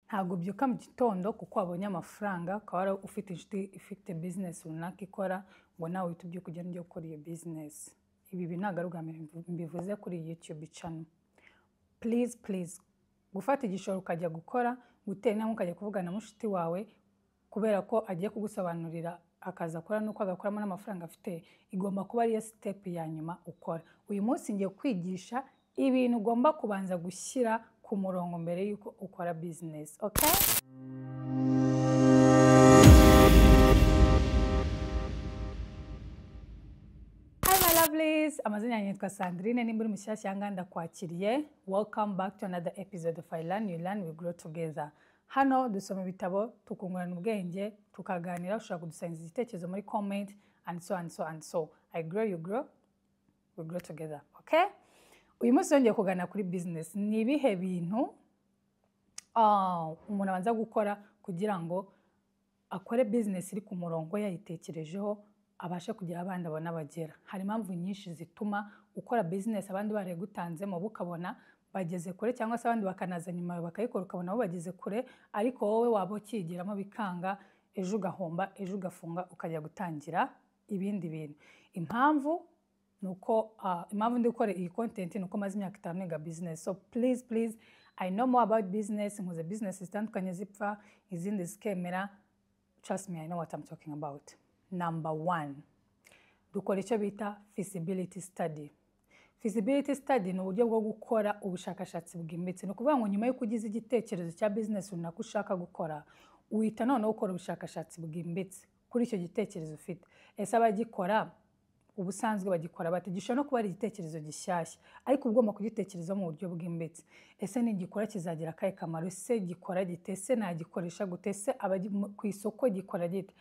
Ntabwo ubyuka mu gitondo kuko wabonye amafaranga, ukaba wari ufite inshuti ifite business runaka ikora, ngo nawe uhite ubyuka ugende ujye gukora iyo business. Ibi ntabwo ari ubwa mbere mbivuze kuri iyi YouTube channel. Please, please, gufata igishoro ukajya gukora, gutera intambwe ukajya kuvugana na mushuti wawe kubera ko agiye kugusobanurira akazi akora n'uko agakoramo n'amafaranga afite, igomba kuba ariyo step ya nyuma ukora. Uyu munsi ngiye kwigisha ibintu ugomba kubanza gushyira ku murongo mbere y'uko ukora business, okay? Hi my lovelies, amazina yanjye yitwa Sandrine, nimba uri mushyashya aha ngaha ndakwakiriye. Welcome back to another episode of I Learn, You Learn, We Grow Together. Hano dusoma ibitabo, tukungurana ubwenge, tukaganira, ushobora kudusangiza igitekerezo muri comment and so and so and so. I grow, you grow, we grow together, okay? Uyu munsi yongeye kuganira kuri business. Ni ibihe bintu umuntu abanza gukora kugira ngo akore business iri ku murongo, yayitekerejeho, abashe kugira abandi abona bagera. Hari impamvu nyinshi zituma ukora business abandi barayigutanzemo, bo ukabona bageze kure, cyangwa se abandi bakanaza nyuma yawe bakayikora ukabona bo bageze kure, ariko wowe waba ukiyigeramo bikanga, ejo ugahomba, ejo ugafunga, ukajya gutangira ibindi bintu. Impamvu nuko impamvu ndi gukora iyi content ni uko maze imyaka 5 niga business. So please, please, I know more about business. Nkoze business zitandukanye zipfa, izindi zikemera. Trust me, I know what I'm talking about. Number 1, dukora icyo bita feasibility study. Feasibility study ni uburyo bwo gukora ubushakashatsi bwimbitse. Ni ukuvuga ngo nyuma y'uko ugize igitekerezo cya business runaka ushaka gukora, uhita noneho ukora ubushakashatsi bwimbitse kuri icyo gitekerezo ufite. Ese abagikora ubusanzwe bagikora bate? Gishobora no kuba ari igitekerezo gishyashya, ariko ugomba kugitekerezaho mu buryo bwimbitse. Ese nigikora kizagira akahe kamaro? Ese gikora gite? Ese nagikoresha gute? Ese abari ku isoko gikora gite?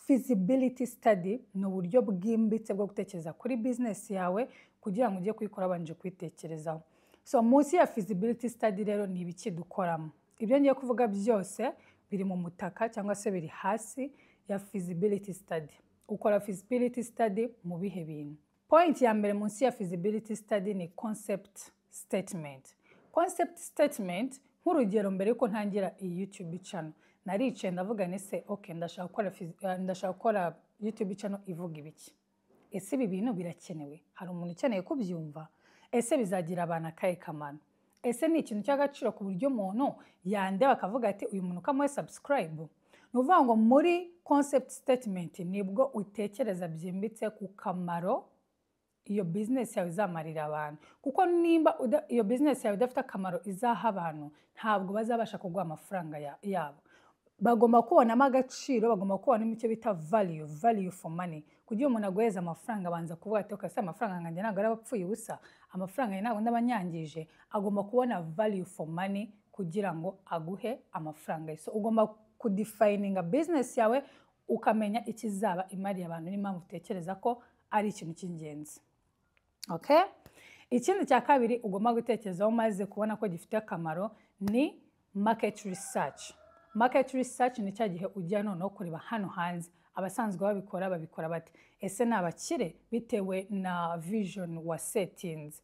Feasibility study ni uburyo bwimbitse bwo gutekereza kuri business yawe kugira ngo ujye kuyikora wabanje kuyitekerezaho. So munsi ya feasibility study rero ni ibiki dukoramo? Ibyo ngiye kuvuga byose biri mu mutaka cyangwa se biri hasi ya feasibility study. Ukora feasibility study mu bihe bintu? Point ya mbere munsi ya feasibility study ni concept statement. Concept statement, nk'urugero mbere yuko ntangira iyi YouTube channel, naricaye ndavuga nti se okay, ndashaka gukora YouTube channel ivuga ibiki? Ese ibi bintu birakenewe? Hari umuntu ukeneye kubyumva? Ese bizagira abantu akahe kamaro? Ese ni ikintu cy'agaciro ku buryo umuntu yandeba akavuga ati uyu muntu ukamuhe subscribe? Ni ukuvuga ngo muri concept statement nibwo utekereza byimbitse ku kamaro iyo business yawe izamarira abantu, kuko nimba iyo business yawe idafite akamaro izaha abantu, ntabwo bazabasha kuguha amafaranga yabo. Bagomba kubonamo agaciro, bagomba kubonamo icyo bita value, value for money. Kugira umuntu aguheze amafaranga abanza kuvuga ati okay, se amafaranga yanjye ntabwo araba apfuye ubusa, amafaranga yanjye ntabwo ndabanyangije. Agomba kubona value for money kugira ngo aguhe amafaranga ye. So ugomba kudefininga business yawe, ukamenya ikizaba imariye abantu n'impamvu utekereza ko ari ikintu cy'ingenzi. Okay? Ikindi cya kabiri ugomba gutekerezaho maze kubona ko gifite akamaro ni market research. Market research ni cya gihe ujya noneho kureba hano hanze abasanzwe babikora babikora bate. Ese ni abakire bitewe na vision wa settings.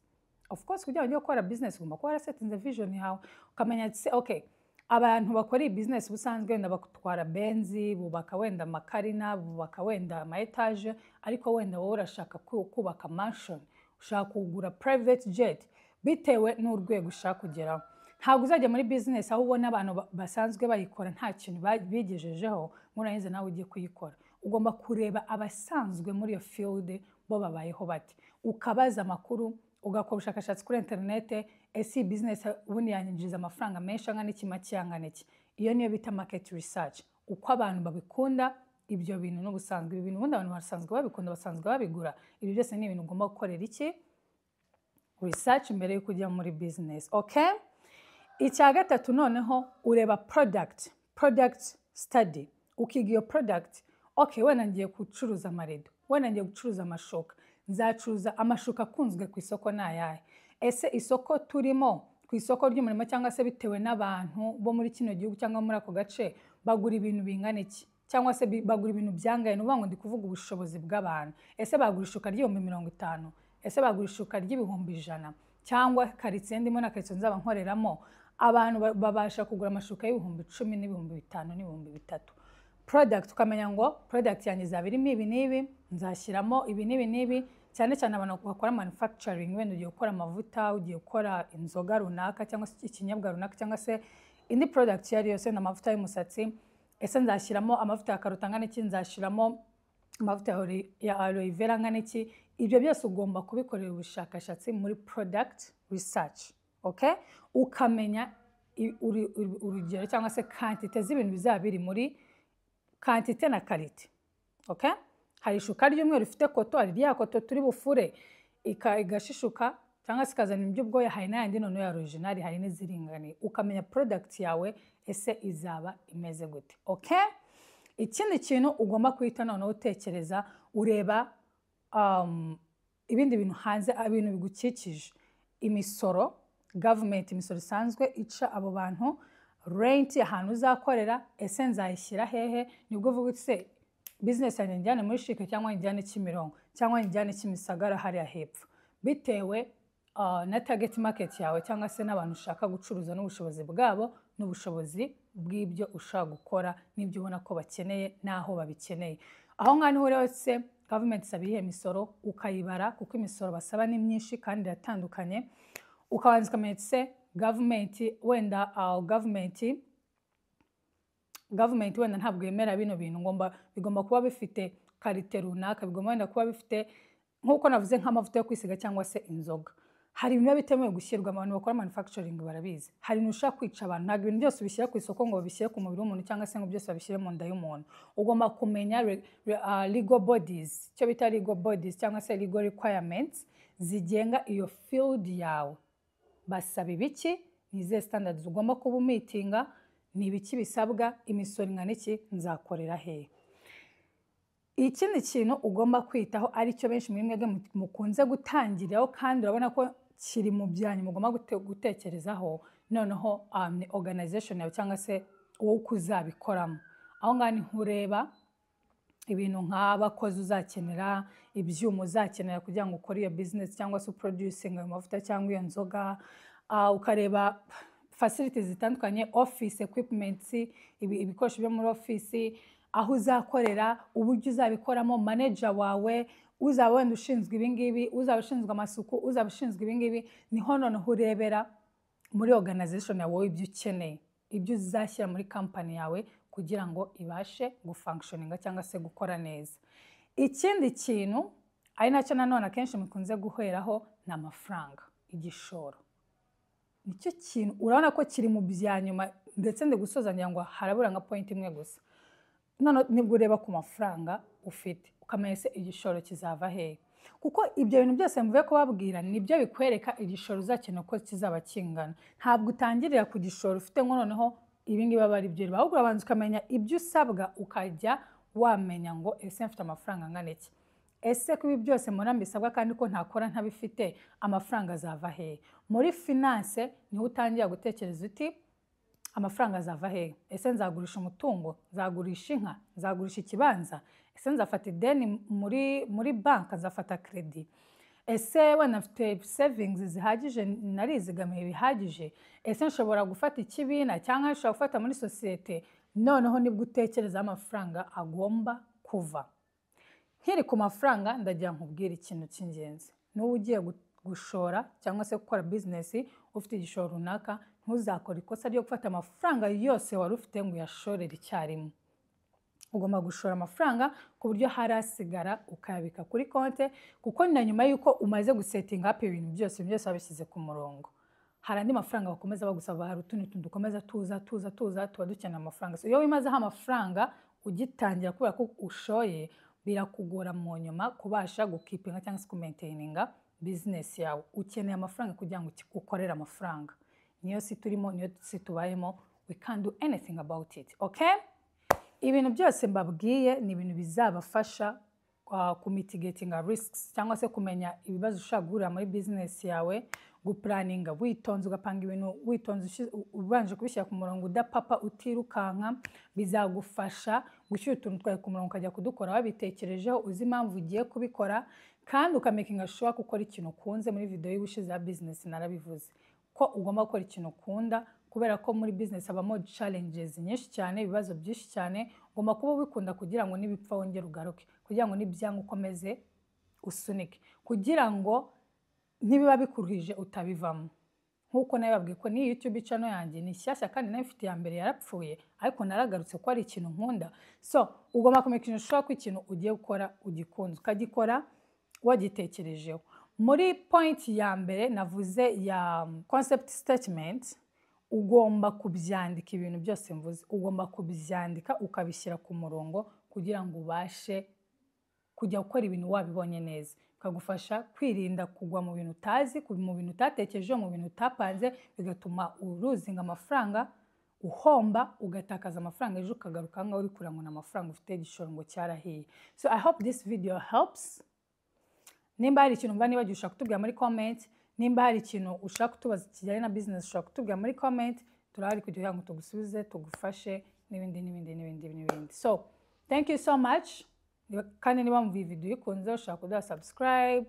Of course kugira ngo ujye gukora business ugomba kuba warasettinze vision yawe, ukamenya ati okay, abantu bakora iyi business ubusanzwe wenda batwara benzi, bubaka wenda amakarina, bubaka wenda ama etage, ariko wenda wowe urashaka kubaka mansion, ushaka kugura private jet, bitewe n'urwego ushaka kugeraho. Ntabwo uzajya muri business aho ubona abantu basanzwe bayikora nta kintu bigejejeho, ngo urangize nawe ujye kuyikora. Ugomba kureba abasanzwe muri iyo field bo babayeho bate, ukabaza amakuru, ugakora ubushakashatsi kuri interinete. Ese iyi business ubundi yanyinjiriza amafaranga menshi angana iki, make angana iki? Iyo niyo bita market research, uko abantu babikunda ibyo bintu n'ubusanzwe. Ibi bintu ubundi abantu basanzwe babikunda, basanzwe babigura. Ibi byose ni ibintu ugomba gukorera iki? Research mbere yo kujya muri business, okay? Icya gatatu noneho ureba product study, ukiga iyo product. Okay, wenda ngiye gucuruza amarido, wenda ngiye gucuruza amashuka, nzacuruza amashuka akunzwe ku isoko ni ayahe? Ese isoko turimo, ku isoko ry'umurimo cyangwa se bitewe n'abantu bo muri kino gihugu cyangwa muri ako gace, bagura ibintu bingana iki? Cyangwa se bagura ibintu byangaye? Ni ukuvuga ngo ndi kuvuga ubushobozi bw'abantu. Ese bagura ishuka ry'ibihumbi 50? Ese bagura ishuka ry'ibihumbi 100? Cyangwa karitsiye ndimo na karitsiye nzaba nkoreramo, Abantu babasha kugura amashuka y'10,000 n'5,000 n'3,000. Product, ukamenya ngo product yanjye izaba irimo ibi n'ibi, nzashyiramo ibi n'ibi n'ibi. Cyane cyane abantu bakora manufacturing, wenda ugiye gukora amavuta, ugiye gukora inzoga runaka cyangwa se ikinyobwa runaka cyangwa se indi product iyo ari yo yose, wenda amavuta y'umusatsi. Ese nzashyiramo amavuta ya karoti angana iki? Nzashyiramo amavuta ya aloe vera angana iki? Ibyo byose ugomba kubikorera ubushakashatsi muri product research, okay? Ukamenya urugero cyangwa se quantité z'ibintu bizaba biri muri quantité na qualité, okay? Hari ishuka ry'umweru rifite coton, hari rya coton turi bufure igashishuka cyangwa se ikazana iby'ubwoya, hari n'ayandi noneho ya original, hari n'iziringaniye. Ukamenya product yawe ese izaba imeze gute, okay? Ikindi kintu ugomba guhita noneho utekereza, ureba ibindi bintu hanze, ibintu bigukikije: imisoro, government, imisoro isanzwe ica abo bantu, rent, ahantu uzakorera, ese nzayishyira hehe? Nibwo uvuga uti: "Se business yanjye njyane muri CHIC cyangwa njyane Kimironko cyangwa njyane Kimisagara hariya hepfo?" Bitewe na target market yawe cyangwa se n'abantu ushaka gucuruza n'ubushobozi bwabo n'ubushobozi bw'ibyo ushaka gukora n'ibyo ubona ko bakeneye n'aho babikeneye. Aho ngaho niho ureba se government isaba iyihe misoro, ukayibara, kuko imisoro basaba ni myinshi kandi iratandukanye. Ukabanza ukamenya se government wenda government wenda ntabwo yemera bino bintu, ngomba bigomba kuba bifite qualité runaka, bigomba wenda kuba bifite, nk'uko navuze, nk'amavuta yo kwisiga cyangwa se inzoga. Hari ibintu biba bitemewe gushyirwa, abantu bakora manufacturing barabizi. Hari ibintu ushobora kwica abantu, ntabwo ibintu byose ubishyira ku isoko ngo babishyire ku mubiri w'umuntu cyangwa se ngo byose babishyire mu nda y'umuntu. Ugomba kumenya legal bodies, icyo bita legal bodies cyangwa se legal requirements zigenga iyo field yawe. Basaba ibiki? Ni izihe standards ugomba kuba umeetinga? Ni ibiki bisabwa? Imisoro ingana iki? Nzakorera hehe? Ikindi kintu ugomba kwitaho, aricyo benshi muri mwebwe mukunze gutangiriraho kandi urabona ko kiri mu byanyu mugomba gutekerezaho noneho, ni organization yawe cyangwa se wowe uko uzabikoramo. Aho ngaho niho ureba ibintu nk'abakozi uzakenera, ibyuma uzakenera kugira ngo ukore iyo business cyangwa se uproducinga ayo mavuta cyangwa iyo nzoga, ukareba facilities zitandukanye, office equipments, ibikoresho byo muri office, aho uzakorera, uburyo uzabikoramo, manager wawe uzaba wenda ushinzwe ibingibi, uzaba ushinzwe amasuku, uzaba ushinzwe ibingibi. Niho noneho urebera muri organization yawe wowe ibyo ukeneye, ibyo uzashyira muri company yawe kugira ngo ibashe gufunctioninga cyangwa se gukora neza. Ikindi kintu ari nacyo nanone akenshi mukunze guheraho ni amafaranga, igishoro. Nicyo kintu urabona ko kiri mu bya nyuma, ndetse ndi gusoza ngira ngo harabura nka point imwe gusa. None nibwo ureba ku mafaranga ufite, ukamenya se igishoro kizava hehe, kuko ibyo bintu byose mvuye kubabwira nibyo bikwereka igishoro uzakenera uko kizaba kingana. Ntabwo utangirira ku gishoro ufite ngo noneho ibi ngibi aba ari byo, ahubwo urabanza ukamenya ibyo usabwa, ukajya wamenya ngo: "Ese mfite amafaranga angana iki? Ese ko ibi byose mbona mbisabwa kandi ko ntakora ntabifite, amafaranga azava hehe?" Muri finance niho utangira gutekereza uti: "Amafaranga azava hehe? Ese nzagurisha umutungo? Nzagurisha inka? Nzagurisha ikibanza? Ese nzafata ideni muri banki? Nzafata crédit? Ese wenda mfite savings zihagije, narizigamiye bihagije? Ese nshobora gufata ikibina cyangwa nshobora gufata muri sosiyete?" Noneho nibwo utekereza amafaranga agomba kuva. Nkiri ku mafaranga, ndagira nkubwire ikintu cy'ingenzi. N'uba ugiye gushora cyangwa se gukora business ufite igishoro runaka, ntuzakore ikosa ryo gufata amafaranga yose wari ufite ngo uyashorere icyarimwe. Ugomba gushora amafaranga ku buryo hari asigara ukayabika kuri konti, kuko na nyuma y'uko umaze gusettinga up ibintu byose, ibintu byose wabishyize ku murongo, hari andi mafaranga bakomeza bagusaba. Hari utundi tuntu dukomeza tuza tuza tuza, tuba dukeneye amafaranga. So, iyo wimazeho amafaranga ugitangira kubera ko ushoye, birakugora mu nyuma kubasha gukeepinga cyangwa se kumaintaininga business yawe. Ukeneye amafaranga kugira ngo ukorere amafaranga. Niyo si turimo, niyo si tubayemo, we can't do anything about it, okay? Ibintu byose mbabwiye ni ibintu bizabafasha kumitigatinga risks cyangwa se kumenya ibibazo ushobora guhurira muri business yawe, guplanninga witonze, ugapanga ibintu witonze, ubanje kubishyira ku murongo, udapapa, utirukanka. Bizagufasha gushyira utuntu twawe ku murongo, ukajya kudukora wabitekerejeho, uzi impamvu ugiye kubikora, kandi ukamakinga sure ko ukora ikintu ukunze. Muri video y'ubushize ya business narabivuze ko ugomba gukora ikintu ukunda. Kubera ko muri business habamo challenges nyinshi cyane, ibibazo byinshi cyane. Ugomba kuba ubikunda kugira ngo nibipfa wongere ugaruke, kugira ngo nibyanga ukomeze usunike, kugira ngo nibiba bikuruhije utabivamo. Nk'uko nabibabwiye ko n'iyi YouTube channel yanjye ni shyashya, kandi nayo mfite iya mbere yarapfuye, ariko naragarutse ko ari ikintu nkunda. So ugomba kumenya ikintu ushobora ko ikintu ugiye gukora ugikunze, ukagikora wagitekerejeho. Muri point ya mbere navuze ya concept statement, ugomba kubyandika. Ibintu byose mvuze ugomba kubyandika, ukabishyira ku murongo kugira ngo ubashe kujya gukora ibintu wabibonye neza, bikagufasha kwirinda kugwa mu bintu utazi, mu bintu utatekerejeho, mu bintu utapanze, bigatuma ulosinga amafaranga, uhomba, ugatakaza amafaranga, ejo ukagaruka ngaho uri kurira ngo ni amafaranga ufite, igishoro ngo cyarahiye. So I hope this video helps. Nimba hari ikintu mva nibagiwe, ushobora kutubwira muri comment. Nimba hari ikintu ushaka kutubaza kijyanye na business, ushobora kutubwira muri comment. Turahari kugira ngo tugusubize, tugufashe, n'ibindi n'ibindi n'ibindi n'ibindi. So thank you so much. Kandi niba mu video uyikunze, ushobora kuduha subscribe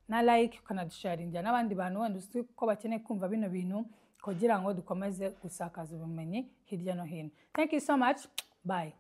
na like, ukanadusharingira n'abandi bantu wenda uzi ko bakeneye kumva bino bintu, kugira ngo dukomeze gusakaza ubumenyi hirya no hino. Thank you so much, bye.